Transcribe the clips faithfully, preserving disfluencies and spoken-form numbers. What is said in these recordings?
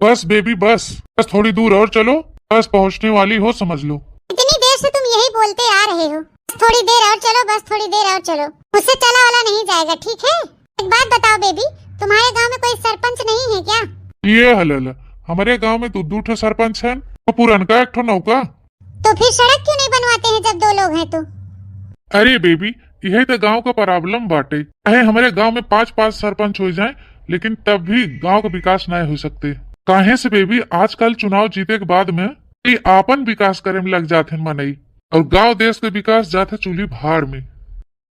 बस बेबी बस, बस थोड़ी दूर और चलो, बस पहुँचने वाली हो समझ लो। इतनी देर से तुम यही बोलते आ रहे हो, बस थोड़ी देर और चलो, बस थोड़ी देर और चलो। मुझसे चला वाला नहीं जाएगा, ठीक है? एक बात बताओ बेबी, तुम्हारे गांव में कोई सरपंच नहीं है क्या? ये हलल, हमारे गांव में दू दू ठो सरपंच हैं, तो पुरनका एक ठो नौका। तो फिर सड़क क्यों नहीं बनवाते हैं जब दो लोग हैं तो? अरे बेबी, यही तो गांव का प्रॉब्लम बाटे। चाहे हमारे गांव में पांच पांच सरपंच हो जाएं, लेकिन तब भी गांव का विकास नहीं हो सकते। काहे से बेबी, आजकल चुनाव जीते के बाद में ये आपन विकास करे में लग जाते हैं मनई, और गांव देश का विकास जाते चूल्ही भाड़ में।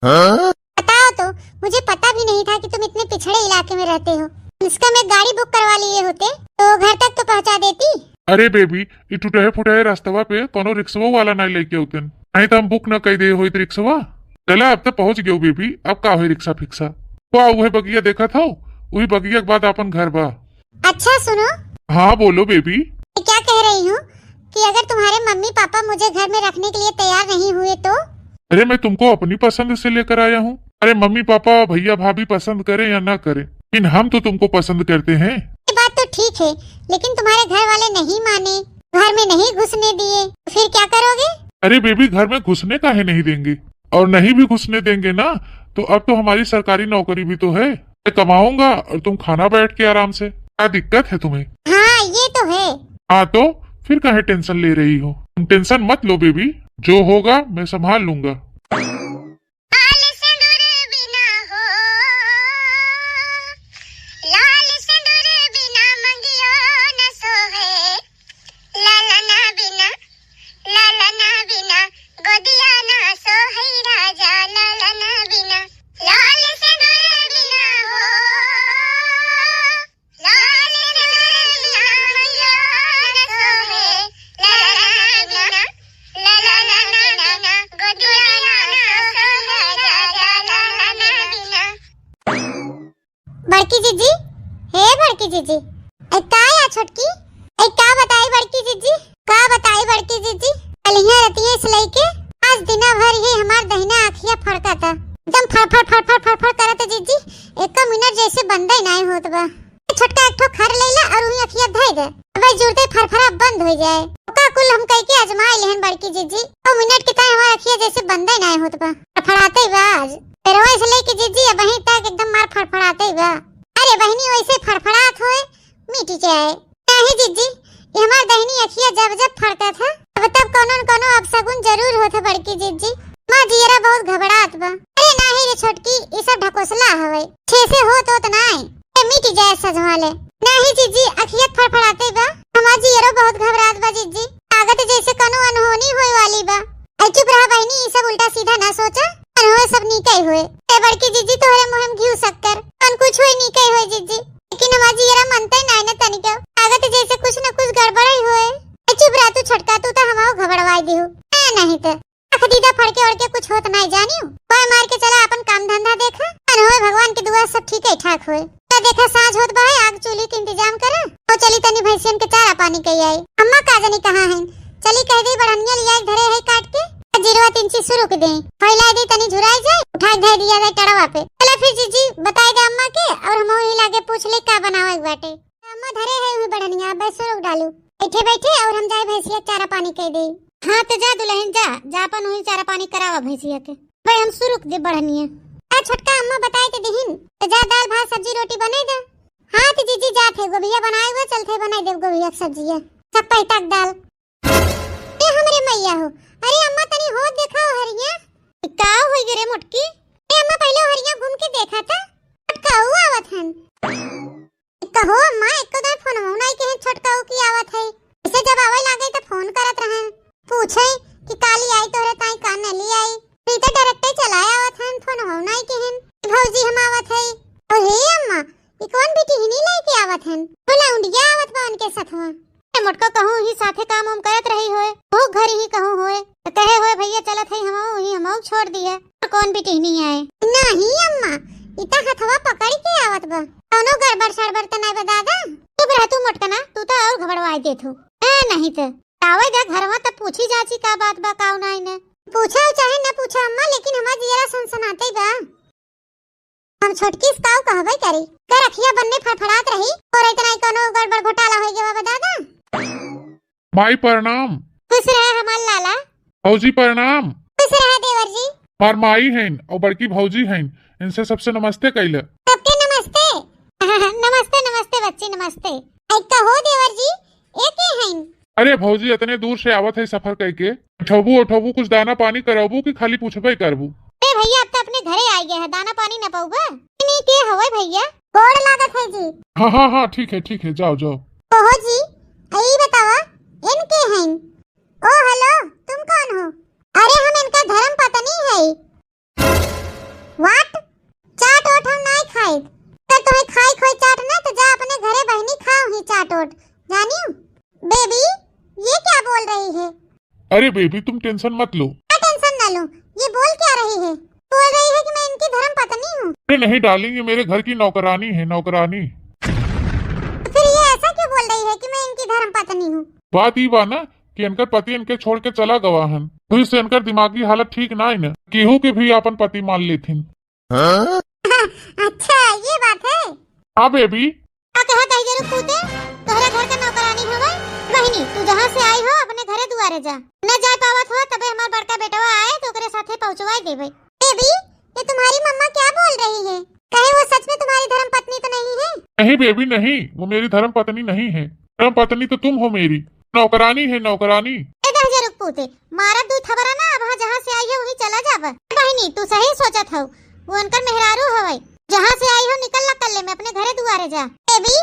बताओ तो, मुझे पता भी नहीं था कि तुम इतने पिछड़े इलाके में रहते हो। कम से कम एक गाड़ी बुक करवा लिए होते तो घर तक तो पहुंचा देती। अरे बेबी, ई टूटे फूटे रास्तवा पे कोनो रिक्शा वाला नहीं लेके होते, नहीं तो हम बुक न कर दे होइत रिक्शा। चला, अब तो पहुंच गयो बेबी, अब का होई रिक्शा फिक्शा। वाह, वही बगिया देखत हो, वही बगिया के बाद अपन घर बा। अच्छा सुनो। हाँ बोलो बेबी। मैं क्या कह रही हूँ कि अगर तुम्हारे मम्मी पापा मुझे घर में रखने के लिए तैयार नहीं हुए तो? अरे मैं तुमको अपनी पसंद से लेकर आया हूँ। अरे मम्मी पापा भैया भाभी पसंद करें या ना करें, लेकिन हम तो तुमको पसंद करते हैं। ये बात तो ठीक है, लेकिन तुम्हारे घर वाले नहीं माने, घर में नहीं घुसने दिए, तो फिर क्या करोगे? अरे बेबी, घर में घुसने काहे नहीं देंगे, और नहीं भी घुसने देंगे ना, तो अब तो हमारी सरकारी नौकरी भी तो है। मैं कमाऊंगा और तुम खाना बैठ के आराम से। क्या दिक्कत है तुम्हें? हाँ, ये तो है। हाँ तो फिर काहे टेंशन ले रही हो? तुम टेंशन मत लो बेबी, जो होगा मैं संभाल लूंगा। लाल सिंदूर बिना हो, लाल सिंदूर बिना मंगियो न सोहे। लालना बिना, लालना बिना, गोदिया ना सोहई राजा, लालना बिना। लाल सिंदूर बिना हो, लाल सिंदूर बिना, मैया ना सोहे। लालना बिना, लालना बिना, गोदिया ना सोहई राजा, लालना बिना। बड़की जीजी, हे बड़की जीजी, ए का या छोटकी, ए का बताई बड़की जीजी, का बताई बड़की जीजी, कलिया रतिये से लेके आज दिना भर ही हमार दहिना आँखिया फड़का था, एकदम फड़फड़ फड़फड़ फड़फड़ करत जीजी, एक मिनट जैसे बंदे नाय होत बा। छोटका एक ठो खर लेला और उही अँखिया धोई दे, अबे जुरते फरफरा बंद हो जाए। ओका कुल हम कह के आजमाए लेहन बड़की जीजी, ओ मिनट के ताई हमार अँखिया जैसे बंदे नाय होत बा, फड़फड़ाते बा आज। पेरवा से लेके जीजी अबहीं तक एकदम मार फड़फड़ाते बा। अरे बहिनी, वैसे फड़फड़ात होए मिट जाए। नहीं जीजी, ये हमार दहिनी अँखिया जब जब फड़कत है, तब तब कौनो न कौनो अपशगुन जरूर होत है बड़की जीजी। हमार जियरा बहुत घबरात बा। अरे नाही रे छोटकी, ई सब ढकोसला हवे, छे से होत होत नाय, ए मिट जाए सजवा ले। नाही जीजी, अँखिया फड़फड़ाते बा, हमार जियरो बहुत घबरात बा जीजी, लागत जैसे कौनो अनहोनी होए वाली बा। ए चुप रहा बहिनी, ई सब उल्टा सीधा ना सोचा, अनहोए सब नीके होए। ए बड़की जीजी, तोहरे मुँहे में घिउ शक्कर, कौन कुछ होए नीके होए जीजी, लेकिन हमार जियरा मनते नाय न तनिको, लागत जैसे कुछ न कुछ गड़बड़ ही होए। ए चुप रहा तू छोटका, तू तो हमारो घबड़वाई दिहू। ए नहीं तो आँख दीदा फड़के ओड़के कुछ होत नाय जानियो। कोई मार के चला अपन काम धंधा देखा, अनहोए भगवान के दुआ सब ठीक है ठाक होए। तो देखा साँझ होत बा है, आग चूल्ही के इंतजाम करा, तो चली तनी भैंसियन के चारा पानी कई आई। अम्मा का जानी कहाँ हैं, चली कह दी बढ़निया लिया धरे है काट के, जीरवा तिनची सुरुक दे, फैला दी तनी झुराई जाए, उठा के धर दिया जाए टड़वा पे। चला फिर जीजी बताई दे अम्मा के, और हम वही लागे पूछ ले का बनावे के बाटे। अम्मा धरे है वही बढ़निया, बस सुरुक डालू, बैठे बैठे और हम जाए भैंसिया चारा पानी कई दे। हाँ तो जा दुल्हन जा, जा अपन वही चारा पानी करावा भैंसिया के, भाई हम सुरुक दे बढ़निया। आ छोटका अम्मा बताए के दिहिन, तो जा दाल भात सब्जी रोटी बनाई दे। हाँ तो जीजी जात है, गोभिया बनाए हुए चलते बनाई दे गोभिया के सब्जिया, सब पैता के दाल। ए हमरे मैया हो, अरे अम्मा तनी होत देखा ओ हरिया। का होई गे रे मोटकी? ए अम्मा पहिले ओ हरिया घूम के देखा था, छोटकाऊ आवत हन। कहो अम्मा, एको दाई फोन हो नाई के छोटकाऊ की आवत है। इसे जब आवे लागे तो फोन करत रहन, पूछे कि काली आई तोरे ताई का नली आई। नहीं तो डायरेक्टे चलाए आवत हन, फोन हो नाई के भौजी हम आवत है। ओ हे अम्मा, ई कौन बिटिहनी लेके आवत हन? बोला उंडिया आवत बा उनके सथवा। ए मोटको कहूँ ही साथे काम वाम करत रही होए, वो घर ही कहूँ होए, तो कहे होए भैया चलत है हमहू ही हमहू छोड़ दिया। और कौन बिटिहनी आए? नहीं अम्मा, ई तो हथवा पकड़ के आवत बा। कौनो गड़बड़ सड़बड़ तो नहीं बा दादा? चुप रह तू मोटकना, तू तो और घबड़वाई देत हो। ए नहीं तो आवे दा घरवा तो पूछी जाची का बात बा काऊ नाई ने। पूछा चाहे न पूछा अम्मा, लेकिन हमार जियरा सनसनाते बा। हम छोटकी से काऊ कहबे करी। कर अखिया बन्ने फड़फड़ात रही और इतना ही कोनो गड़बड़ घोटाला होइ गवा बा दादा। माई प्रणाम। खुश रहा हमार लाला। भौजी प्रणाम। खुश रहा देवर जी। हमार माई हईन और बड़की भौजी हईन, इनसे सबसे नमस्ते कइले। सबके नमस्ते। नमस्ते, नमस्ते बच्ची, नमस्ते। आई कहो देवर जी, ए के हईन? अरे भौजी, इतने दूर से आवत है सफर कइके, उठबू उठबू, कुछ दाना पानी करबू कि खाली पूछबे करबू? अरे भैया, अब तो अपने घरे आई गए है, दाना पानी न पाऊबा? नहीं, के हवे भैया? गोड़ लागत है जी। हाँ, हाँ, हाँ, ठीक है, ठीक है, जाओ, जाओ। ओहो जी, ई बतावा, इन के हईन? ओ हेलो, तुम कौन हो? अरे हम इनका धर्म पत्नी है। What? चाट ओट हम नाई खाइब। तो तुम्हें खाई खोई चाट ना, तो जा अपने घरे बहिनी खाओ ही चाट ओट, जानियो? बेबी, ये क्या बोल रही है? अरे बेबी, तुम टेंशन मत लो। क्या टेंशन ना लो, ये बोल क्या रही है? बोल रही है कि मैं इनकी धर्म पत्नी हूँ। अरे नहीं डार्लिंग, ये मेरे घर की नौकरानी है, नौकरानी। तो फिर ये ऐसा क्यों बोल रही है कि मैं इनकी धर्म पत्नी हूँ? बात ई बा ना कि इनकर पति इनके छोड़ के चला गवा हन, तो इससे इनकर दिमागी हालत ठीक ना है ना, केहू के भी आपन पति मान लेथिन। अच्छा, ये बात है। हाँ बेबी। का कहत है जरूर पूते? तोहरा घर का नौकरानी हवे? बहिनी, तू जहाँ से आई हो अपने घरे दुआरे जा। न जाए पावत हो तबे हमार बड़का बेटवा आए तो ओकरे साथे पहुँचवाई देबे। बेबी, ये तुम्हारी मम्मा क्या बोल रही है? कहीं वो सच में तुम्हारी धर्म पत्नी तो नहीं है? नहीं बेबी नहीं, वो मेरी धर्म पत्नी नहीं है। धर्म पत्नी तो तुम हो मेरी, नौकरानी है नौकरानी। ए दहिजरुक पूते, मारब दुई थबरा ना, अब हाँ जहाँ से आई है वहीं चला जाब। ए बहिनी, तू सही सोचत हऊ, वो उनकर मेहरारू हवै। जहाँ से आई हो निकल ला कल्ले में, अपने घरे दुआरे जा। बेबी,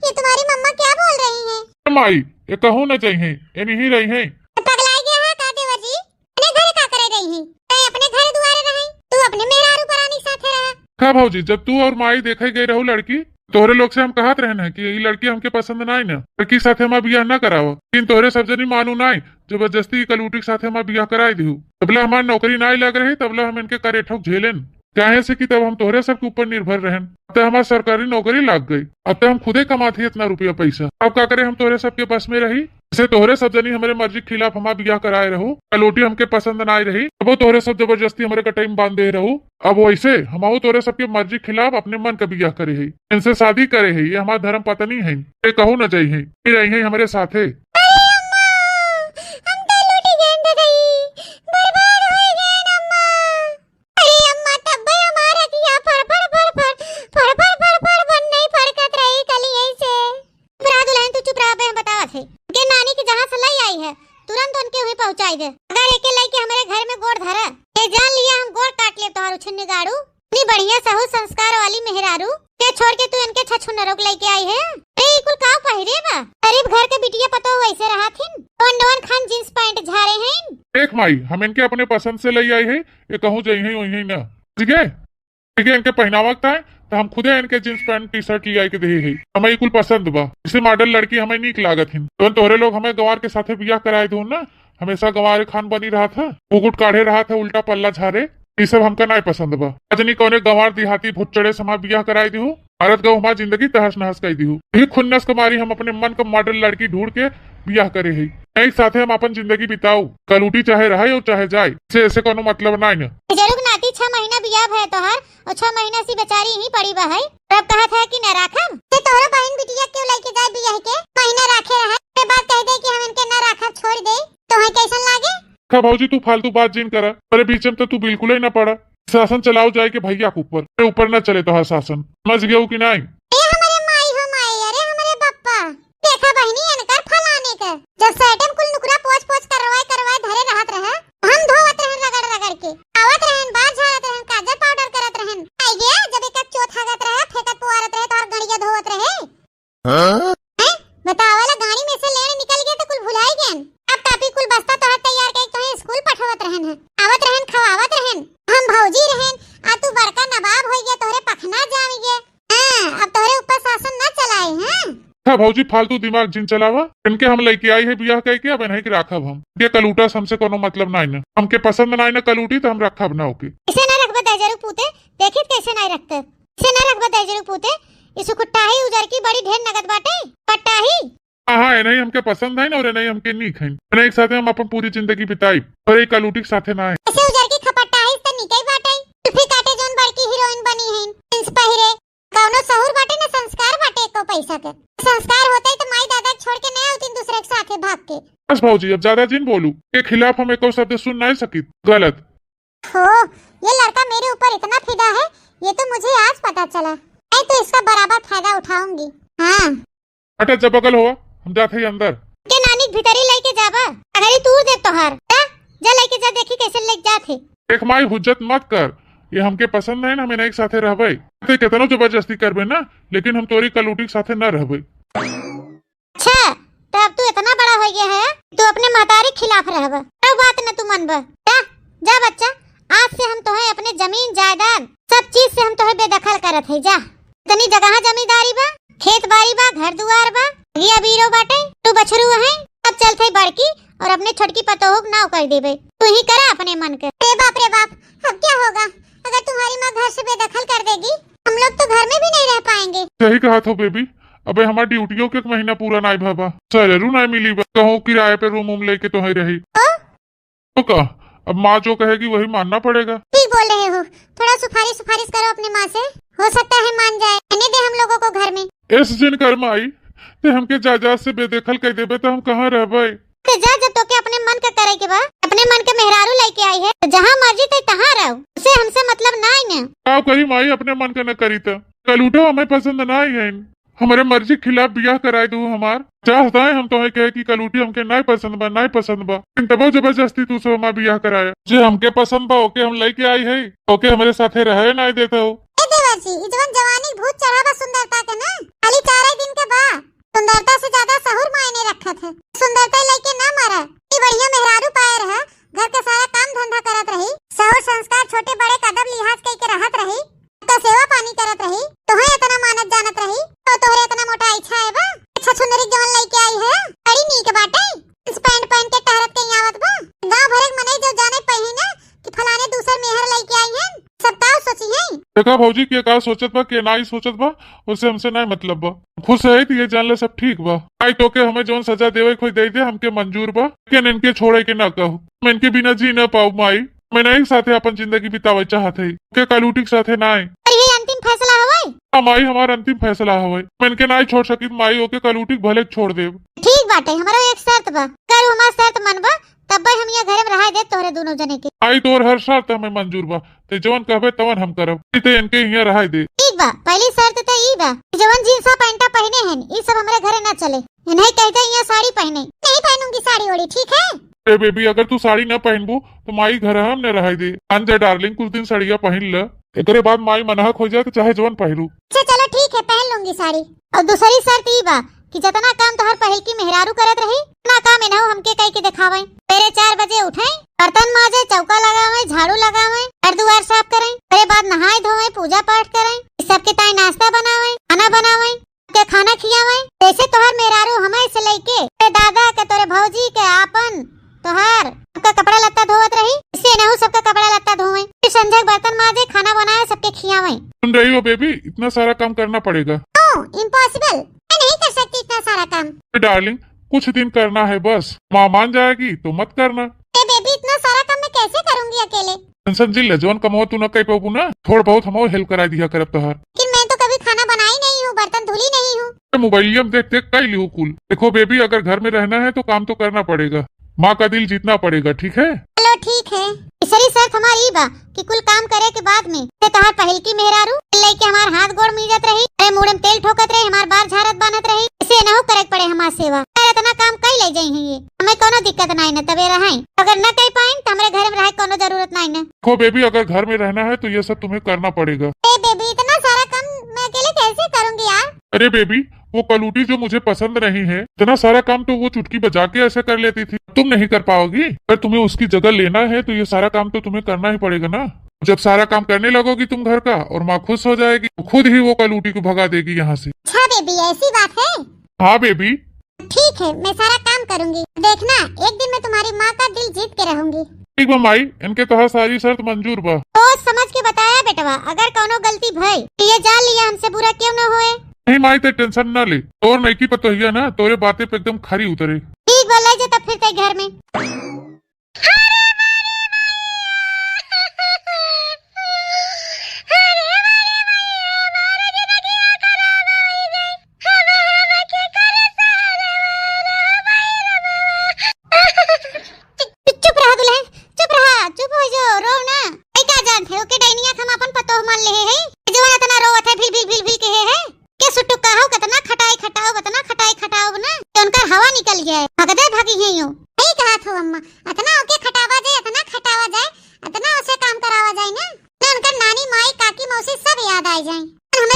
ये तुम्हारी मम्मा क्या बोल रही हैं? ए माई, ये कहूँ न जइहैं, ये नहीं रहिहैं। पगलाई गया है का देवर जी? अपने घरे का करे गई हैं? तै अपने घर दुआरे रहे, तू अपने मेहरारू परानी साथे रहा। का भौजी, जब तू और माई देखे गए रहू लड़की, तोहरे लोग से हम कहत रहन है कि ई लड़की हमके पसंद नाई ना, लड़की साथे हमार बियाह ना करावा, लेकिन तोहरे सब जनी मानू नाई, जबरदस्ती ई कलूटी के साथे हमार बियाह कराई दिहू। तबला हमार नौकरी नाई लग रही, तबला हम इनके करे ठोक झेलेन। काहे से कि तब हम तोहरे सबके ऊपर निर्भर रहन, अब तो हमार सरकारी नौकरी लाग गई, अब तो हम खुदे कमात ही इतना रुपया पैसा। अब का करे, हम तोहरे सबके बस में रही? जैसे तोहरे सब जनी हमरे मर्जी के खिलाफ हमार बियाह कराए रहू, कलूटी हमके पसंद ना आई रही, तबो तोहरे सब जबरदस्ती हमरे गटई में बांध दे रहू। अब वैसे हमहू तोहरे सबके मर्जी के खिलाफ अपने मन का बियाह करे है, इनसे शादी करे है, ये हमार धर्म पत्नी है, ये कहूँ न जाई है, ये रही है हमरे साथे। अरे अम्मा, हम तो लूटी गए दादाई, बर्बाद हो गए अम्मा। अरे अम्मा, तब्बे हमार अखिया फड़ फड़ फड़ फड़, फड़ फड़ फड़ फड़ बन नहीं फड़कत रही कली ऐसे। चुप रहा दुल्हन, तू चुप रहा, अबे हम बतावत है। के नानी के जहाँ से लाई आई है, तुरंत उनके वहीं पहुँचाई दे। अगर एके लइके हमरे घर में गोड़ धरा, ये जान लिया हम गोड़ काट लेब तोहार उछन्नी गाड़ू। इतनी बढ़िया सहू संस्कार वाली मेहरारू के छोड़ के तू इनके छछुनरों के लइके आई है। अरे ई कुल का पहिरे बा? गरीब घर के बिटिया पतोह वैसे रहा थिन, तो नवन खान जींस पैंट झारे हैं। देख माई, हम इनके अपने पसंद से लई आई है, ये कहूँ जइहैं वहीं ना, ठीक है? ठीक है, इनके पहनावा का है, तो हम खुदे इनके जींस पैंट टी शर्ट लिया के देहे है। हमें ई कुल पसंद बा, इसे मॉडल लड़की हमें नीक लागत हिन। जौन तोहरे लोग हमें गंवार के साथे बियाह कराए दो ना, हमेशा गंवार खान बनी रहा था, मुकुट काढ़े रहा था, उल्टा पल्ला झारे, ई सब हमका नाय पसंद बा। अजनी कौने गंवार देहाती भुच्चड़े से हमार बियाह कराए दिहू, मारत गऊ हमार जिंदगी तहस नहस कर दिहू। यही खुन्नस के मारी हम अपने मन का मॉडल लड़की ढूंढ के बियाह करे है। एक साथे हम अपन जिंदगी बिताऊ, कलूटी चाहे रहे और चाहे जाए, से ऐसे कोनो मतलब नाय न। जरूर नाती, छह महीना बियाह भय तोहार, और छह महीना से बेचारी यहीं पड़ी बा है। तब कहत है कि न राखब। ते तोहरो बहन बिटिया क्यों लेके जाए बियाह के? महीना राखे रहे। ते बात कह दे कि हम इनके न राखब, छोड़ दे। तो है कैसन लागे? खा भौजी, तू फालतू बात जिन करा। अरे बीच में तो तू बिल्कुल ही ना पड़ा। शासन चलाओ जाए के भैया के ऊपर। अरे ऊपर ना चले तोहार शासन। समझ गयो कि नहीं? ए हमरे माई हो माई, अरे हमरे बप्पा। देखा बहिनी, इनकर फलाने के। जब सैटम कुल नुकरा पोछ पोछ करवाए करवाए धरे रहत रहे, हम धोवत रहन रगड़ रगड़ के। आवत रहन, बाल झाड़त रहन, काजर पाउडर करत रहन। आई गे, जब एक चोथ हगत रहे, फेंकत पुआरत रहे, तो और गड़िया धोवत रहे। हाँ? हैं? बतावला, गाड़ी में से लेने निकल गए तो कुल भुलाई गए। अब टापी कुल बस्ता तोहर तैयार करके तोहे स्कूल पठवत रहन है। आवत रहन, खवावत रहन। हम भौजी रहन, आ तू बड़का नवाब होई गया, तोहरे पखना जामी गया। हाँ, अब तोहरे ऊपर शासन ना चलाए, हाँ? हाँ भौजी, फालतू दिमाग जिन चलावा। इनके हम लेके आई है बियाह करके, अब इन्हें के राखब हम। ये कलूटा से हमसे कोनो मतलब नाय न। हमके पसंद नाय न कलूटी, तो हम रखब ना ओके। इसे ना रखबे दहिजरू पूते, देखित कैसे नाय रखते। इसे ना रखबे दहिजरू पूते, इसे कुट्टाही उजर की बड़ी ढेर नगद बाटे, पट्टाही। हाँ, हाँ, इन्हें हमके पसंद है ना, और इन्हें हमके नीक है। इन्हें एक साथे हम अपन पूरी जिंदगी बिताई, और एक कलूटी के साथे ना है। इसे उजर की खपट्टाही से तो नीक ही बाटे। कुल्फी काटे जौन बड़की हीरोइन बनी है, जींस पहिरे, कौनो सहूर बाटे न संस्कार बाटे एको पैसा के। संस्कार होते तो माई दादा के छोड़ के नहीं होती दूसरे के साथे भाग के। बस भौजी, अब ज्यादा जिन बोलू, के खिलाफ हम एको शब्द सुन नहीं सकित। गलत। हो, ये लड़का मेरे ऊपर इतना फिदा है, ये तो मुझे आज पता चला। मैं तो इसका बराबर फायदा उठाऊंगी। हाँ। हटा, जब बगल हो, हम जात हई अंदर। के नानी के भीतरी लेके जाबा, अगर ही तूर दे तोहार। जा, जा लेके जा, देखी कैसे लेके जात है। देख माई, हुज्जत मत कर, ये हमके पसंद नहीं ना, हम इनके साथे रहबे। ते केतनो जबरदस्ती करबे ना, लेकिन हम तोरी कलूटी के साथे ना रहबे। अच्छा, तो अब तू इतना बड़ा हो गया है, तू अपने महतारी के खिलाफ रहबा, तब बात न तू मनबा। जा, जा बच्चा, आज से हम तोहे अपने जमीन जायदाद सब चीज से हम तोहे बेदखल करत है। जा, इतनी जगह जमींदारी बा, खेत बाड़ी बा, घर दुआर बा, भैया बीरो बाटे, तू बछरू है, अब चलत है बड़की और अपने छोटकी पतोह के नाव कर देबे। तू ही करा अपने मन के। अरे बाप रे बाप, अब क्या होगा अगर तुम्हारी माँ घर से बेदखल कर देगी? हम लोग तो घर में भी नहीं रह पाएंगे। सही कहत हो बेबी, अबे हमार ड्यूटियों के एक महीना पूरा नाई भवा, सैलरी नाई मिली बा, कहूँ किराए पे रूम वूम लेके तोहे रही। ओ? तो का, अब माँ जो कहेगी वही मानना पड़ेगा। ठीक बोल रहे हो, थोड़ा सुफारिश सुफारिश करो अपने माँ से, हो सकता है मान जाए, रहने दे हम लोगों को घर में। ऐस जिन कर माई, ते हमके जायदाद से बेदखल कर देबे तो हम कहाँ रहबे? तो जा, जब तोके अपने मन के करे के बा, अपने मन के मेहरारू लेके आई है, तो जहाँ मर्जी ते तहाँ रहो, उसे हमसे मतलब ना है ना। का करी माई, अपने मन के न करी तो कलूटो हमें पसंद ना आई है। हमरे मर्जी के खिलाफ बियाह कराए दू हमार। चाहत है हम तोहे कहे कि कलूटी हमके नाय पसंद बा, नाय पसंद बा। लेकिन तबो जबरदस्ती तू सब हमार बियाह कराया। जे हमके पसंद बा, ओके हम लेके आई है, ओके हमरे साथे रहे नाय देत हो। ए देवर जी, ई जवन जवानी भूत चढ़ा बा सुंदरता के ना, खाली चार दिन के बा। सुंदरता से ज्यादा सहूर मायने रखत है। सुंदरता लेके ना मरा। ई बढ़िया मेहरारू पाए रहा, घर के सारा काम धंधा करत रही, सहूर संस्कार छोटे बड़े के अदब लिहाज कई के रहत रही। का सेवा पानी करत रही, तोहे इतना मानत जानत रही, तो तोहरे इतना मोटा इच्छा है बा? अच्छा, सुंदरी जवन लेके आई है, बड़ी नीक बाटे। जींस पैंट पहन के टहरत के आवत बा। गांव भरे के मनई जो जाने पही ना कि फलाने दूसर मेहर लेके आई है, सब का सोची है? देखा भौजी, के का सोचत बा, के नाई सोचत बा, उससे हमसे नाई मतलब बा। खुश है तो ये जान ले, सब ठीक बा। आई तो के हमें जौन सजा देवे कोई दे दे, हमके मंजूर बा, लेकिन इनके छोड़े के ना कहू। हम इनके बिना जी ना पाऊ माई। मैं नहीं साथे अपन जिंदगी बितावे चाहत है, के कलूटी के साथे नाय। अरे ये अंतिम फैसला हवै? हाँ माई, हमार अंतिम फैसला हवै। मैं इनके नाय छोड़ सकित माई, ओके कलूटी के भले छोड़ देब। ठीक बाटे, हमारा एक शर्त बा, अगर हमार शर्त मनबा तब भाई हम ये घर में रहा दे तोहरे दोनों जने के। आई तोर हर शर्त हमें मंजूर बा, ते जवन कहबे तवन हम करब। ई ते इनके हियां रहाई दे। ठीक बा, पहली शर्त ते ई बा कि जवन जींस आ पैंटा पहने हैं, ई सब हमरे घरे ना चले। इन्हें कहते यहाँ साड़ी पहने। नहीं पहनूंगी साड़ी ओड़ी, ठीक है? ए बेबी, अगर तू साड़ी ना पहनबू तो माई घर हम न रहाई दे। मान जा डार्लिंग, कुछ दिन साड़िया पहन ल, एकरे बाद माई मनहक हो जाए तो चाहे जवन पहरू। अच्छा चलो ठीक है, पहन लूंगी साड़ी। और दूसरी शर्त ई बा कि जितना काम तोहर पहिल की मेहरारू करत रही, उतना काम इनहू हमके कई के दिखावे। तेरे चार बजे उठे, बर्तन माजे, चौका लगावे, झाड़ू लगावे, घर दुआर साफ करे, तेरे बाद नहाए धोवे, पूजा पाठ करे, सबके ताई नाश्ता बनावे, खाना बनावे, के खाना खियावे। जैसे तोहर मेहरारू हमें से लेके तेरे दादा के, तोरे भौजी के, आपन तोहार सबका कपड़ा लत्ता धोवत रही, इससे इनहू सबका कपड़ा लत्ता धोवे, फिर संझा के बर्तन माजे, खाना बनाए, सबके खियावे। सुन रही हो बेबी, इतना सारा काम करना पड़ेगा। No, impossible, मैं नहीं कर सकती इतना सारा काम। ए डार्लिंग, कुछ दिन करना है बस, माँ मान जाएगी तो मत करना। ए बेबी, इतना सारा काम मैं कैसे करूंगी अकेले? टेंशन जिन ले, जौन कमवा तू न कर पाबू ना, थोड़ बहुत हम हेल्प करा दिया करब तोहार। लेकिन मैं तो कभी खाना बनाई नहीं हूँ, बर्तन धुली नहीं हूँ। ए मोबाइलिया में देख देख कई लिहू कुल। देखो बेबी, अगर घर में रहना है तो काम तो करना पड़ेगा, माँ का दिल जीतना पड़ेगा, ठीक है? चलो ठीक है। तीसरी शर्त हमारी ई बा कि कुल काम करे के बाद में से तोहार पहिल की मेहरारू लेके हमार हाथ गोड़ मीजत रही, अरे मूड़े में तेल ठोकत रही, हमार बार झारत बांधत रही, इसे नहु करे के पड़े हमार सेवा। अरे इतना काम कई ले जाई है ये, हमें कोनो दिक्कत नाई न तबे रहाई। अगर न कई पाइन तो हमरे घर में रहे कोनो जरूरत नाई न। देखो बेबी, अगर घर में रहना है तो ये सब तुम्हें करना पड़ेगा। ए बेबी, इतना सारा काम मैं अकेले कैसे करूंगी यार? अरे बेबी, वो कलूटी जो मुझे पसंद नहीं है, इतना सारा काम तो वो चुटकी बजा के ऐसे कर लेती थी, तुम नहीं कर पाओगी। अगर तुम्हें उसकी जगह लेना है तो ये सारा काम तो तुम्हें करना ही पड़ेगा ना। जब सारा काम करने लगोगी तुम घर का, और माँ खुश हो जाएगी, तो खुद ही वो कलूटी को भगा देगी यहाँ से। अच्छा बेबी, ऐसी बात है? हाँ बेबी। ठीक है, मैं सारा काम करूंगी। देखना, एक दिन मैं तुम्हारी माँ का दिल जीत के रहूंगी। ठीक बा माई, इनके तोहार सारी शर्त मंजूर बा। सोच समझ के बताया बेटवा, अगर कौनो गलती भई तो ये जान लिया हमसे बुरा क्यों न होए। नहीं माई, ते टेंशन ना ले, तोर नईकी पतोहिया ना तोरे बातें पे एकदम खरी उतरे। ठीक बा, ले जा तब फिर ते घर में।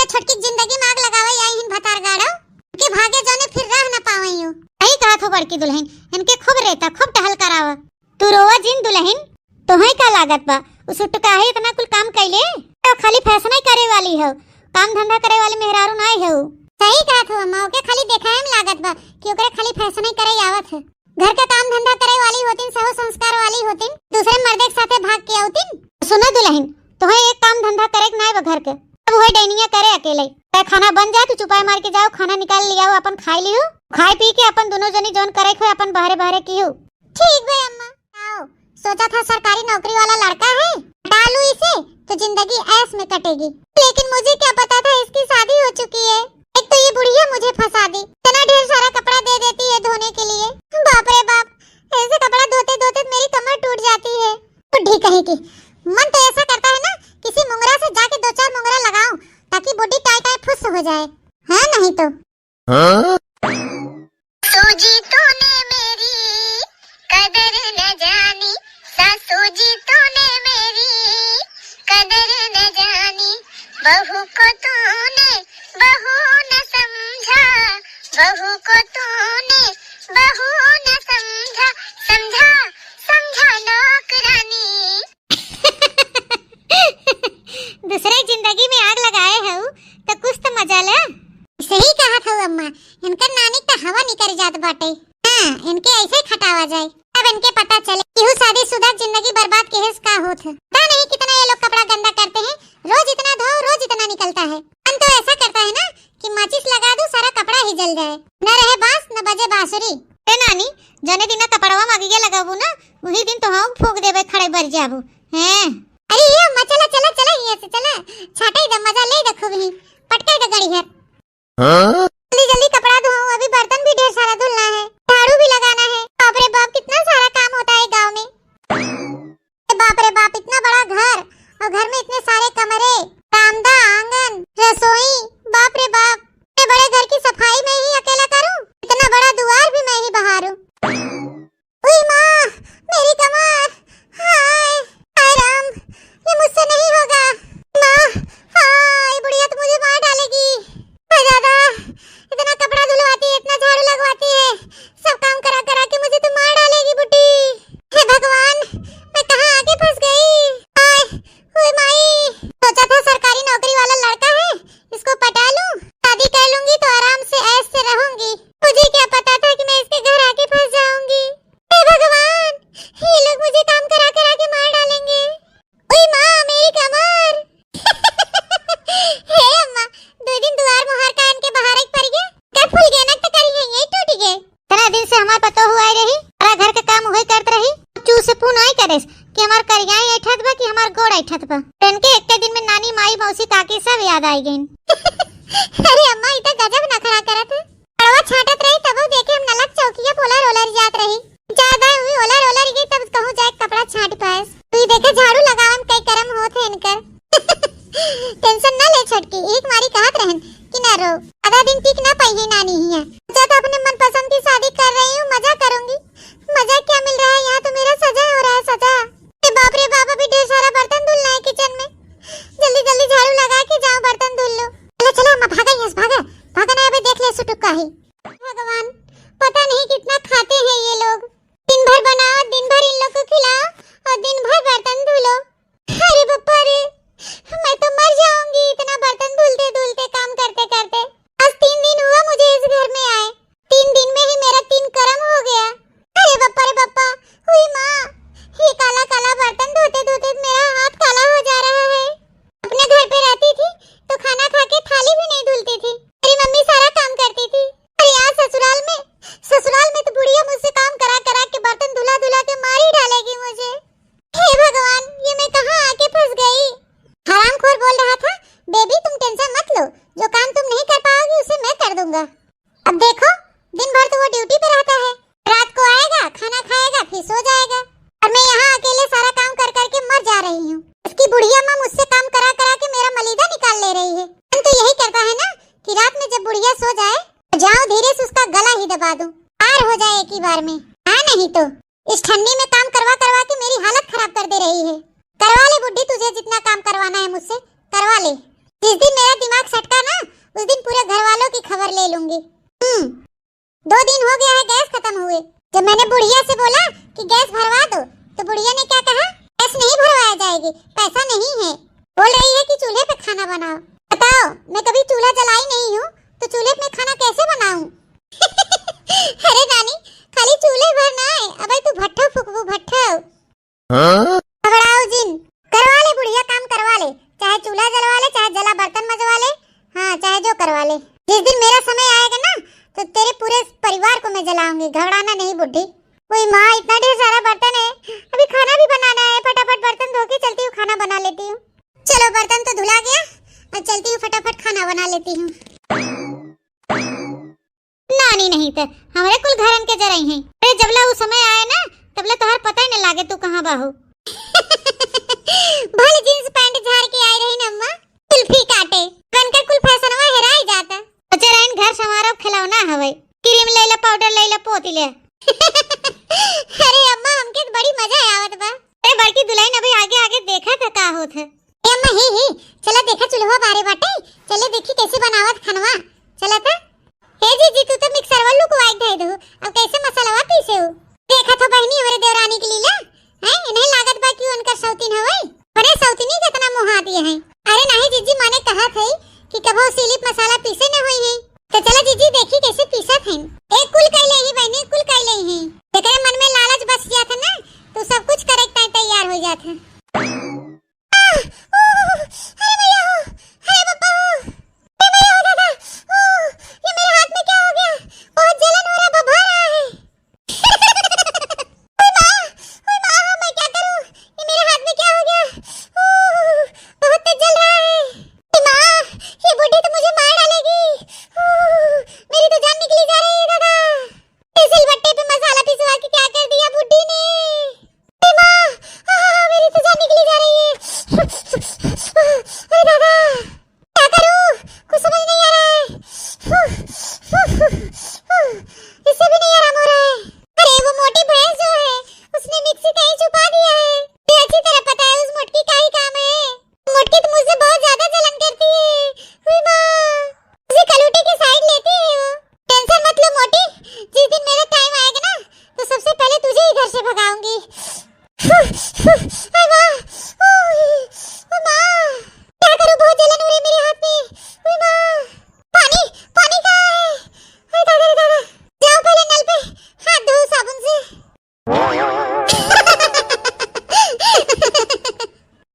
छोटकी जिंदगी में आग लगावे आई हिन भतार गाड़ो, के भागे जौने फिर राह न पावइयो। सही कहत हो बड़की दुलहिन, इनके खूब रेता, खूब टहल करावा। तू रोवा जिन दुलहिन, तोहई का लागत बा? उ सुटकाही इतना कुल काम कइले, तो खाली फैसने करे वाली हो, काम धंधा करे वाली मेहरारू नाई हो। सही कहत हो अम्मा, ओके खाली देखाए में लागत बा कि ओकरे खाली फैसने करे आवत है। घर के काम धंधा करे वाली होतिन, सहो संस्कार वाली होतिन, दूसरे मर्दे के साथे भाग के आवतिन। सुनो दुलहिन, तोहे एक काम धंधा करे के नाई बा घर के, अब वही डैनिया करे अकेले। तय खाना बन जाए, तू चुपाई मार के जाओ, खाना निकाल लियाओ, अपन खाई लियो, खाए पी के अपन दोनों जनी जौन करे के हो अपन बहरे बहरे कियो। ठीक बे अम्मा। आओ, सोचा था सरकारी नौकरी वाला लड़का है, डालू इसे तो जिंदगी ऐश में कटेगी, लेकिन मुझे क्या पता था इसकी शादी हो चुकी है। एक तो ये बुढ़िया मुझे फंसा दी, इतना ढेर सारा कपड़ा दे देती है धोने के लिए। बाप रे बाप, ऐसे कपड़ा धोते धोते मेरी कमर टूट जाती है। बुढ़ी कहीं की, मन तो ऐसा करता है ना, किसी मुंगरा से जाके दो चार मुंगरा लगाऊं, ताकि बुढ़ी टाई टाई फुस हो जाए, है नहीं तो। हाँ? सूजी तूने मेरी कदर न जानी, सासू जी तूने मेरी कदर न जानी, बहू को तूने बहू न समझा, बहू को तूने बहू न समझा, समझा, समझा नौकरानी। दूसरे जिंदगी में आग लगाए हऊ, तो कुछ तो मजा ले। सही कहत हऊ अम्मा, इनकर नानी क त हवा निकर जात बाटे। हाँ, इनके ऐसे खटावा जाए, तब इनके पता चले कि हु शादीशुदा जिंदगी बर्बाद के हेस का होत है। पता नहीं कितना ये लोग कपड़ा गंदा करते हैं, रोज इतना धो, रोज इतना निकलता है। मन तो ऐसा करता है ना कि माचिस लगा दूं, सारा कपड़ा ही जल जाए, न रहे बांस न बजे बांसुरी। ए नानी, जने दिन कपड़वा में अगिया लगाबू ना, वही दिन तो हम फूंक देबे, खड़े बर जाबू। हैं? अरे ये अम्मा, चला, चला, चला, हियां से चला, छाटे द, मजा ले द खूब ही, पटके द गड़ी हर। हाँ? जल्दी जल्दी कपड़ा धोओ, अभी बर्तन भी ढेर सारा धुलना है, झाड़ू भी लगाना है। बाप रे बाप, कितना सारा काम होता है गांव में। बाप रे बाप, इतना बड़ा घर और घर में इतने सारे कमरे, बरामदा, आंगन, रसोई, बाप रे बाप, इतने बड़े घर की सफाई मैं ही अकेला करूं? इतना बड़ा दुआर भी मैं ही बहारूं? उई माँ, मेरी कमर, हाय, हाय राम, ये मुझसे नहीं होगा। माँ, हाय, बुढ़िया तो मुझे मार डालेगी। हाय दादा, इतना कपड़ा धुलवाती है, इतना झाड़ू लगवाती है, सब काम करा करा के मुझे तो मार डालेगी बुड्ढी। हे भगवान, मैं कहाँ आके फंस गई? हाय, ओए माई, सोचा था सरकारी नौकरी वाला लड़का है, इसको पटा लूं, शादी कर लूंगी तो आराम से ऐश से रहूंगी। मुझे क्या पता था कि मैं इसके घर आके फंस जाऊंगी। हे भगवान, ये लोग मुझे काम करा करा के मार डालेंगे। ओए माँ, मेरी कमर। हे अम्मा, दो दिन दुआर मुहार कान के बाहर एक पड़ गए, क्या फूल गए ना तो करी है, यही टूट गए। इतना दिन से हमार पतोहू आई रही, सारा घर के काम वही करत रही, चू से पू नाई करेस कि हमार करियाई ऐठत बा कि हमार गोड़ ऐठत बा। इनके एक्के दिन में नानी, माई, मौसी, काकी सब याद आई गईन। अरे अम्मा, ई तो गजब नखरा करत है। कड़वा छाटत रही तबो देखे हम नलक चौकिया पोला रोलर जात रही। ज्यादा हुई ओलर ओलर गई तब कहूँ जाए कपड़ा छाट पाएस। तू ही देखे झाड़ू लगावे में कई करम होत है इनकर। टेंशन ना ले छोटकी, एक मारी कहत रहन कि ना रो, आधा दिन टिक ना पाई है नानी हिया। सोचा था अपने मनपसंद की शादी कर रही हूँ, मजा करूंगी। मजा क्या मिल रहा है, यहाँ तो मेरा सजा हो रहा है, सजा। अरे बाप रे बाप, अभी ढेर सारा बर्तन धुलना है किचन में। जल्दी जल्दी झाड़ू लगा के जाओ, बर्तन धुल लो। चलो चलो अम्मा, भागा यहाँ से, भागा, भागा ना, अबे देख ले सुटुक का ही। भगवान, पता नहीं कितना खाते हैं ये लोग। दिन भर बनाओ, दिन भर इन लोग को खिलाओ और दिन भर बर्तन धुलो। अरे बप्पा रे, मैं तो मर जाऊंगी इतना बर्तन धुलते धुलते, काम करते करते। आज तीन दिन हुआ मुझे इस घर में आए, तीन दिन में ही मेरा तीन कर्म हो गया। अरे बप्पा रे बप्पा, हुई माँ, ये काला काला बर्तन धोते धोते मेरा हाथ काला हो जा रहा है। अपने घर पे रहती थी तो खाना खा के थाली भी नहीं धुलती थी, मेरी मम्मी सारा काम करती थी। अरे यार, ससुराल में, ससुराल में तो बुढ़िया मुझसे काम करा करा के, बर्तन धुला धुला के मार ही डालेगी मुझे। हे भगवान, ये मैं कहाँ आके फंस गई? हरामखोर बोल रहा था, बेबी तुम टेंशन मत लो, जो काम तुम नहीं कर पाओगी उसे मैं कर दूंगा। अब देखो, दिन भर तो वो ड्यूटी पे रहता है, रात को आएगा, खाना खाएगा, फिर सो जाएगा, और मैं यहाँ अकेले सारा काम कर करके मर जा रही हूँ। इसकी बुढ़िया माँ मुझसे काम करा करा के मेरा मलीदा निकाल ले रही है। मन तो यही करता है ना कि रात में जब बुढ़िया सो जाए तो जाऊं धीरे से उसका गला ही दबा दूं, पार हो जाए एक ही बार में। हाँ नहीं तो इस ठंडी में काम करवा करवा के मेरी हालत खराब कर दे रही है। करवा ले बुड्ढी, तुझे जितना काम करवाना है मुझसे करवा ले। जिस दिन मेरा दिमाग सटका ना, उस दिन पूरे घर वालों की खबर ले लूंगी। हम्म, दो दिन हो गया है गैस खत्म हुए। जब मैंने बुढ़िया से बोला कि गैस भरवा दो, तो बुढ़िया ने क्या कहा, "गैस नहीं भरवाया जाएगी, पैसा नहीं है।" बोल रही है कि चूल्हे पे खाना बनाओ। बताओ, मैं कभी चूल्हा जलाई नहीं हूँ, तो चूल्हे में खाना कैसे बनाऊं? अरे नानी, खाली चूल्हे भर ना है, अबे तू भट्ठो फूकबू, भट्ठो। हाँ? घबराओ जिन, करवा ले बुढ़िया, काम करवा ले, चाहे चूल्हा जलवा ले, चाहे जला बर्तन मजवा ले, हाँ, चाहे जो करवा ले। जिस दिन मेरा समय आएगा ना, तो तेरे पूरे परिवार को मैं जलाऊंगी, घबराना नहीं बुढ़ी। ओए माँ, इतना ढेर सारा बर्तन है, अभी खाना भी बनाना है, फटाफट बर्तन धो के चलती हूँ, खाना बना लेती हूँ। चलो, बर्तन तो धुला गया, अब चलती हूँ, फटाफट खाना बना लेती हूँ। नानी नहीं त हमरे कुल घरन के जरई हैं। अरे, जबला उ समय आए ना, तबला तोहार पता ही न लागे तू कहाँ बा हो। भले जींस पैंट झार के आई रही न अम्मा, कुल्फी काटे। बनकर कुल फैशनवा हेराई जाता। बच्चे रहन घर संवारो खिलौना हवे। क्रीम ले ले, पाउडर ले ले, पोती ले। अरे अम्मा, हमके तो बड़ी मजा आवत बा। अरे बड़की दुल्हन, अभी आगे आगे देखा था का होत है। ए अम्मा, ही, ही, चला देखा चूल्हा बारे बाटे, चले देखी कैसे बनावत खनवा। चला था। ए जीजी, तू तो मिक्सरवा लुकवाई धई दहु, अब कैसे मसालवा पीसे हो? देखा तो बहनी, हमरे देवरानी के लीला, हैं? इन्हें लागत बा कि उनकर सौतीन हवे। अरे सौतीनी कितना मुहा दिए हैं। अरे नाही जीजी, माने कहत है कि कभो सीलिप मसाला पीसे न होई है। तो चला जीजी, देखी कैसे पीसत हैं। ए कुल कई ले ही बहनी, कुल कई ले ही। जेकरे मन में लालच बस जात है ना, तो सब कुछ करे के ताईं तैयार हो जात है। आह! ओह! अरे भैया हो! अरे बाबा हो! अरे भैया हो दादा! ओह! ये मेरे हाथ में क्या हो गया? बहुत जलन हो रहा, भभा रहा है। ओए माँ! ओए माँ! मैं क्या करूँ? ये मेरे हाथ में क्या हो गया? ओह! बहुत तेज जल रहा है। ए माँ! ये बूढ़ी तो मुझे मार डालेगी। ओह! मेरी तो जान निकली जा रही है दादा। इस सिलबट्टे पे मसाला पिसवा के क्या कर दिया बुड्ढी ने? ए माँ, आ, मेरी तो जान निकली जा रही है। अरे दादा, क्या करूँ? कुछ समझ नहीं आ रहा है। इससे भी नहीं आराम हो रहा है। अरे वो मोटी भैंस जो है, उसने मिक्सी कहीं छुपा दिया है। मुझे अच्छी तरह पता है उस मोटकी का ही काम है। मोटकी तो मुझसे बहुत ज्यादा जलन करती है। ओए माँ, उसे कलूटी की साइड लेती है वो। टेंशन मत लो मोटी, जिस दिन मेरा टाइम आएगा ना, तो सबसे पहले तुझे ही घर से भगाऊंगी। अरे माँ, ओ, ओ माँ, क्या करूँ, बहुत जलन हो रही मेरे हाथ में। ओए माँ, पानी, पानी कहाँ है? अरे दादा रे दादा, जाओ पहले नल पे हाथ धो साबुन से।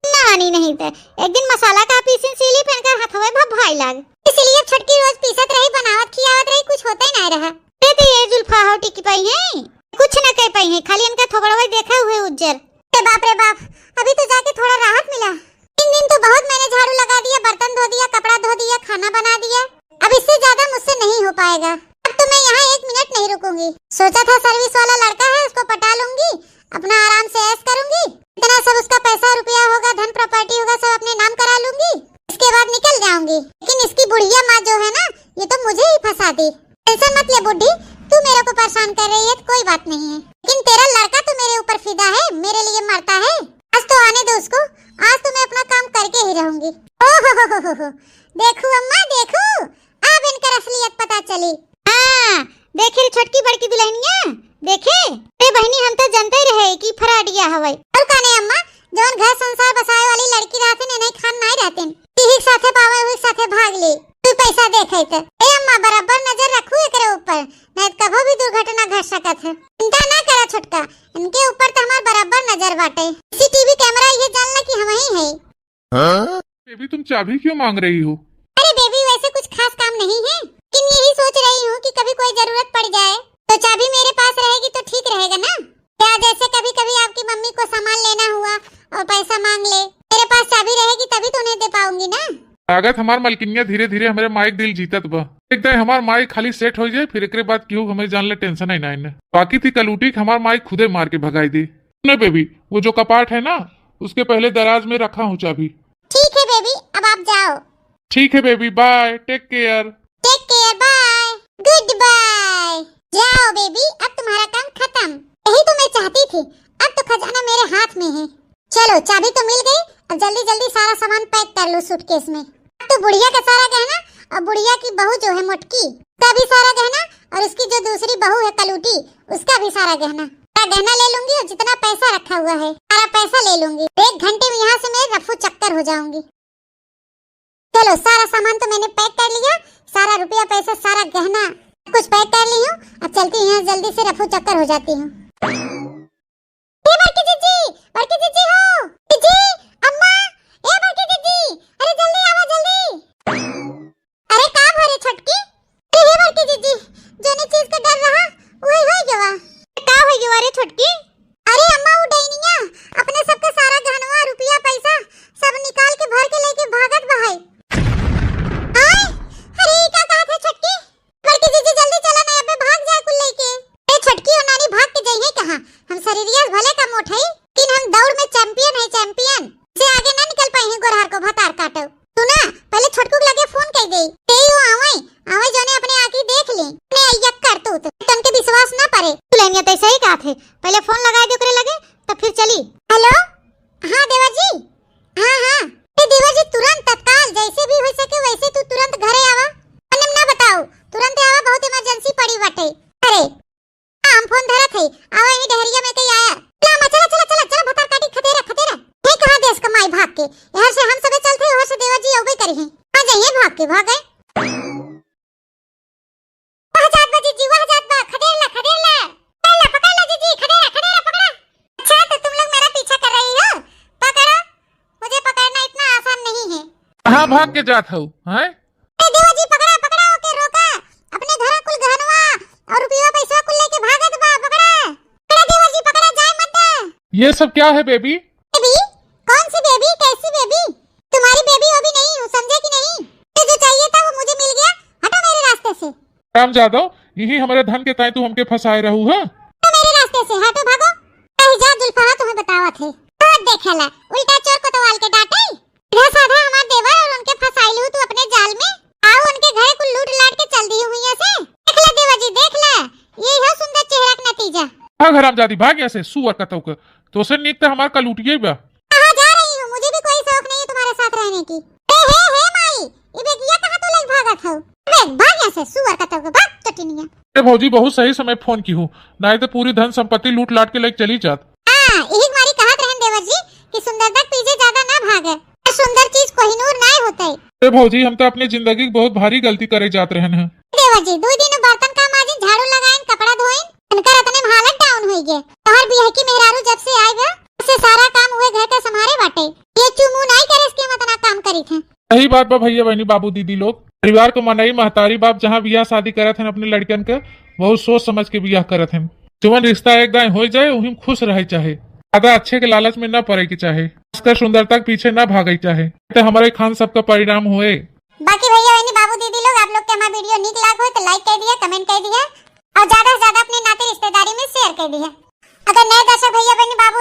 नानी नहीं ते, एक दिन मसाला का पीसिन सीली पे इनकर हथवे भभाई लाग। इसलिए अब छोटकी रोज पीसत रही, बनावत खियावत रही, कुछ होते ना रहा। ते ते ये जुल्फा हो टिकी पाई है, कुछ ना कह पाई है, खाली इनका थोबड़वा देखा हुए उज्जर। अरे बाप रे बाप, अभी तो जाके थोड़ा राहत मिला। तीन दिन तो बहुत मैंने झाड़ू लगा दिया, बर्तन धो दिया, कपड़ा धो दिया, खाना बना दिया। अब इससे ज्यादा मुझसे नहीं हो पाएगा। अब तो मैं यहाँ एक मिनट नहीं रुकूंगी। सोचा था सर्विस वाला लड़का है, उसको पटा लूंगी, अपना आराम से ऐश करूंगी। इतना सब उसका पैसा रुपया होगा, धन प्रॉपर्टी होगा, सब अपने नाम करा लूंगी, इसके बाद निकल जाऊंगी। लेकिन इसकी बुढ़िया माँ जो है ना, ये तो मुझे ही फंसा दी। टेंशन मत ले बुड्ढी, तू मेरे को परेशान कर रही है तो कोई बात नहीं है, लेकिन तेरा लड़का तो मेरे ऊपर फिदा है, मेरे लिए मरता है। आज तो आने दो उसको, आज तो मैं अपना काम करके ही रहूंगी। ओ हो हो हो हो हो, देखो अम्मा देखो, अब इनकर असलियत पता चली। हाँ, देखे रे छोटकी बड़की दुल्हनिया, देखे? अरे बहनी, हम तो जनते रहे कि फराडिया हवै। और काने अम्मा, जौन घर संसार बसाए वाली लड़की रहतिन, इन्हें खान नाई रहतिन। पीही के साथे पावे, हुई के साथे भाग ले। तू पैसा देखे त। ए अम्मा, बराबर नजर रखू एकरे ऊपर, नहीं तो कभो भी दुर्घटना घट सकत है। चिंता ना करा छोटका, इनके ऊपर तो हमार बराबर नजर बाटे। सीसीटीवी कैमरा ये जान ला कि हम ही है। हाँ? बेबी, तुम चाबी क्यों मांग रही हो? अरे बेबी, वैसे कुछ खास काम नहीं है, लेकिन यही सोच रही हूँ कि कभी कोई जरूरत पड़ जाए तो चाबी मेरे पास रहेगी तो ठीक रहेगा ना? या जैसे कभी कभी आपकी मम्मी को सामान लेना हुआ और पैसा मांग ले, मेरे पास चाबी रहेगी तभी तो उन्हें दे पाऊंगी ना। लागत हमार मलकिनिया धीरे धीरे हमरे माई के दिल जीतत बा। एक दाई हमार माई खाली सेट हो जाए, फिर एकरे बाद केहू हमें जान ले टेंशन ही ना इन्हें। बाकी थी कलूटी के हमार माई खुदे मार के भगाई दी। सुने बेबी, वो जो कपाट है ना, उसके पहले दराज में रखा हूँ चाबी। ठीक है बेबी, अब आप जाओ। ठीक है baby, bye, take care. Take care, bye, good bye. जाओ बेबी, अब तुम्हारा काम खत्म। यही तो मैं चाहती थी, अब तो खजाना मेरे हाथ में है। चलो, चाबी तो मिल गई, अब जल्दी जल्दी सारा सामान पैक कर लो सूटकेस में। तो बुढ़िया का सारा गहना और बुढ़िया की बहू जो है मोटकी, उसका भी सारा गहना, और उसकी जो दूसरी बहू है कलूटी, उसका भी सारा गहना। सारा गहना ले लूंगी और जितना पैसा रखा हुआ है, सारा पैसा ले लूंगी। एक घंटे में यहाँ से मैं रफू चक्कर हो जाऊंगी। चलो, सारा सामान तो मैंने पैक कर लिया, सारा रुपया पैसा, सारा गहना, कुछ पैक कर ली हूँ। अब चलती हूँ यहाँ, जल्दी से रफू चक्कर हो जाती हूँ। ए बड़की जीजी, बड़की जीजी हो, जीजी, अम्मा, ए बड़की जीजी, अरे जल्दी आवा, जल्दी। अरे का भरे छोटकी? अरे हे बड़की जीजी, जोने चीज के डर रहा, वही हो गवा। का हो गवा रे छोटकी? अरे अम्मा, वो डैनिया अपने सबके सारा गहनवा, रुपया, पैसा सब निकाल के भर के लेके भागत बा है। आय, अरे ई का कहत है छोटकी? बड़की जीजी जल्दी चला ना, अबे भाग जाए कुल लेके। ए छोटकी और नानी भाग के जइहे कहाँ? हम शरीरिया भले का मोट है, लेकिन हम दौड़ में चैंपियन है, चैंपियन। से आगे ना निकल पाई है गोरहर को भतार काटो। सुना, पहले छोटकू के लगे फोन कर दे। ते ही वो आवे, आवे जोने अपने आँखी देख ले। ने अय्या करतूत, तनके विश्वास ना परे। दुल्हनिया तो सही कहत है, पहले फोन लगा दे ओकरे लगे, तब फिर चली। हेलो, हाँ देवर जी, हाँ, हाँ। ए देवर जी, तुरंत तत्काल जैसे भी हो सके वैसे तू तुरंत घरे आवा। अनम ना बताओ, तुरंत आवा, बहुत इमरजेंसी पड़ी बाटे। अरे, हाँ, हम फोन धरत है, आवा यही डहरिया में कहीं आया। चला अम्मा, चला, चला, चला, चला, भतार काटी खदेरा, खदेरा। हे कहाँ देश का माई भाग के, यहाँ से हम सबे चलते, वहाँ से देवर जी अउबे करी हैं। आ जाइए भाग के, भाग गए। वह जात बा जीजी, वह जात बा, खदेर ला, खदेर ला। पकड़ ला, पकड़ ला जीजी, खदेरा, खदेरा, पकड़ा। अच्छा, तो तुम लोग मेरा पीछा कर रही हो? पकड़ो, मुझे पकड़ना इतना आसान नहीं है। कहाँ भाग के जात हो, हैं? ए देवर जी, पकड़ा, पकड़ा ओके, रोका। अपने घर कुल गहनवा और रुपया पैसा कुल लेके भागत बा, पकड़ा। पकड़ा देवर जी, पकड़ा, जाए मत दे। ये सब क्या है बेबी? बेबी? कौन सी बेबी? कैसी बेबी? तुम्हारी बेबी वो भी नहीं हूँ, समझे कि नहीं? तो जो चाहिए था वो मुझे मिल गया, हटो मेरे रास्ते से। राम जादव, यही हमारे धन के ताई तू हमके फंसाए रहू है। तो मेरे रास्ते से हटो, भागो। कहीं जा जुल्फहा, तुम्हें बतावत है। तो देखेला, उल्टा चोर कोतवाल के डांटे। सीधा साधा हमार देवर और उनके फंसाइल हूँ तू अपने जाल में। आओ उनके घरे कुल लूट लाट के चल दी हुई से। देख ले देवर जी, देख ले, ये है सुंदर चेहरा का नतीजा। भाग हरामजादी, भाग यहाँ से, सुअर कतौ के। तो से नीक तो हमार कलूटिये बा। कहाँ जा रही हो? मुझे भी कोई शौक नहीं है तुम्हारे साथ रहने की। ए, हे, हे माई, ये बेगिया कहाँ तू लग भागत हो? बे, भाग यहाँ से, सुअर कतौ के, भाग चटिनिया। ए भौजी, बहुत सही समय फोन की हूँ, नहीं तो पूरी धन संपत्ति लूट लाट के लेके चली जात। हाँ, यही मारी कहत रहन देवर जी कि सुंदरता के पीछे ज्यादा ना भागे। और सुंदर चीज कोहिनूर नाय होते। ए भौजी, हम तो अपनी जिंदगी की बहुत भारी गलती करे जात रहन हैं। देवर जी, दो दिन बर्तन का माजिन, झाड़ू लगाइन, कपड़ा धोइन, उनकर अतने में हालत down होई गए। तोहर बियहकी मेहरारू जब से आए बा, तब से सारा काम उहे घर का संभारे बाटे। ये चुमू नाई करे इसके हम अतना काम करी थे। सही बात बा भैया, बहनी, बाबू, दीदी लोग। परिवार को मनई, महतारी बाप जहाँ बियाह शादी करत हन अपने लड़कन के, बहुत सोच समझ के बियाह करत हन। जवन रिश्ता एक दाएं हो जाए, वही में खुश रहे चाहे। ज्यादा अच्छे के लालच में न पड़े के चाहे, खासकर सुंदरता के पीछे न भागे के चाहे। तो हमारे खान सबका परिणाम होए। बाकी भैया, बहनी, बाबू, दीदी लोग, आप लोग के हमारा video नीक लाग हो तो like कर दिया, comment कर दिया, और ज्यादा से ज्यादा अपने नाते रिश्तेदारी में share कर दिया। अगर नए दर्शक भैया, बहनी, बाबू,